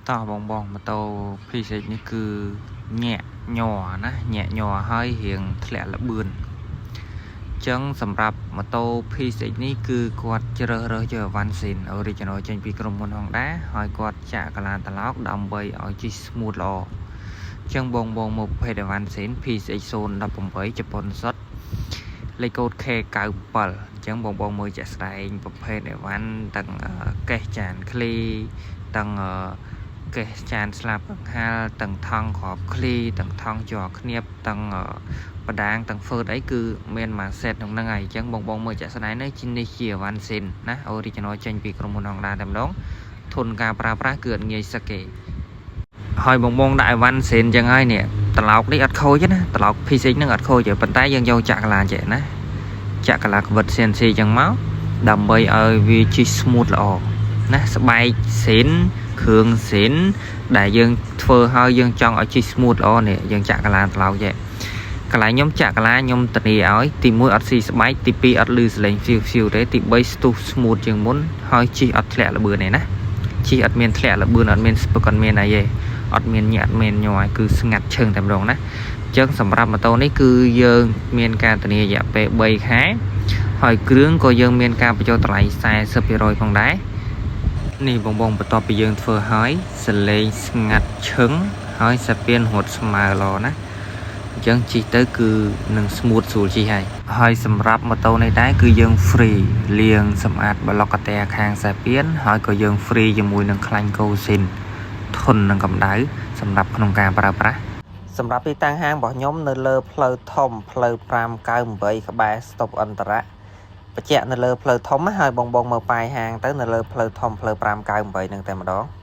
តោះបងបងម៉ូតូ PCX នេះគឺញាក់ញ័រណាញាក់ញ័រហើយរៀងធ្លាក់លបឿនអញ្ចឹងសម្រាប់ម៉ូតូ PCX នេះគឺគាត់ជ្រើសរើសយកអីវ៉ាន់ស៊ីន original ចេញពីក្រុមហ៊ុន Honda ហើយគាត់ចាក់កាឡាត្រឡោកដើម្បីឲ្យជិះ smooth ល្អអញ្ចឹងបងបងមកប្រភេទអីវ៉ាន់ស៊ីន PCX 018ជប៉ុនសុទ្ធលេខកូដ K97 អញ្ចឹងបងបងមើលជាក់ស្ដែងប្រភេទអីវ៉ាន់ទាំងកេសចានឃ្លីទាំងកេសចានស្លាបកង្ហាលទាំងថង់ក្របឃ្លីទាំងថង់ជ័រឃ្នៀបទាំងបដាងទាំងហ្វឺតអីគឺមានមួយសេតក្នុងហ្នឹងហើយអញ្ចឹងបងបងមើលជាក់ស្ដែងនេះនេះជាអីវ៉ាន់ស៊ីនណា original ចេញពីក្រុមហ៊ុន Honda តែម្ដងធនការប្រើប្រាស់គឺអត់ងាយសឹកទេហើយបងបងដាក់អីវ៉ាន់ស៊ីនអញ្ចឹងហើយនេះត្រឡោកនេះអត់ខូចទេណាត្រឡោក PCX ហ្នឹងអត់ខូចទេប៉ុន្តែយើងយកចាក់កាឡាចេះណាចាក់កាឡាក្វិត CNC អញ្ចឹងមកដើម្បីឲ្យវាជិះ smooth ល្អណាស្បែកស៊ីនគ្រឿងស៊ីនដែលយើងធ្វើឲ្យយើងចង់ឲ្យជិះ smooth ល្អនេះយើងចាក់កាឡាត្រឡោកចេះកន្លែងខ្ញុំចាក់កាឡាខ្ញុំធានាឲ្យទី1អត់ស៊ីស្បែកទី2អត់លឺសលេងហ្វៀវហ្វៀវទេទី3ស្ទុះ smooth ជាងមុនហើយជិះអត់ធ្លាក់លបឿនទេណាជិះអត់មានធ្លាក់លបឿនអត់មានស្ពឹកអត់មានអីទេអត់មានញាក់អត់មានញ័រគឺស្ងាត់ឈឹងតែម្ដងណាអញ្ចឹងសម្រាប់ម៉ូតូនេះគឺយើងមានការធានារយៈពេល3ខែហើយគ្រឿងក៏យើងមានការបញ្ចុះតម្លៃ40%ផងដែរនេះបងបងបន្ទាប់ពីយើងធ្វើហើយសលេងស្ងាត់ឈឹងហើយសាពៀនរត់ស្មើល្អណាអញ្ចឹងជិះទៅគឺនឹង smooth ស្រួលជិះហើយហើយសម្រាប់ម៉ូតូនេះដែរគឺយើង free លាងសម្អាតប្លុកកាតែខាងសាពៀនហើយក៏យើង free ជាមួយនឹងខ្លាញ់កូស៊ីនធន់នឹងកម្ដៅសម្រាប់ក្នុងការប្រើប្រាស់សម្រាប់ទីតាំងហាងរបស់ខ្ញុំនៅលើផ្លូវធំផ្លូវ598ក្បែរស្តុបអន្តរៈបញ្ជាក់នៅលើផ្លូវធំហើយបងបងមើលប៉ាយហាងទៅនៅលើផ្លូវធំផ្លូវ598នឹងតែម្ដង។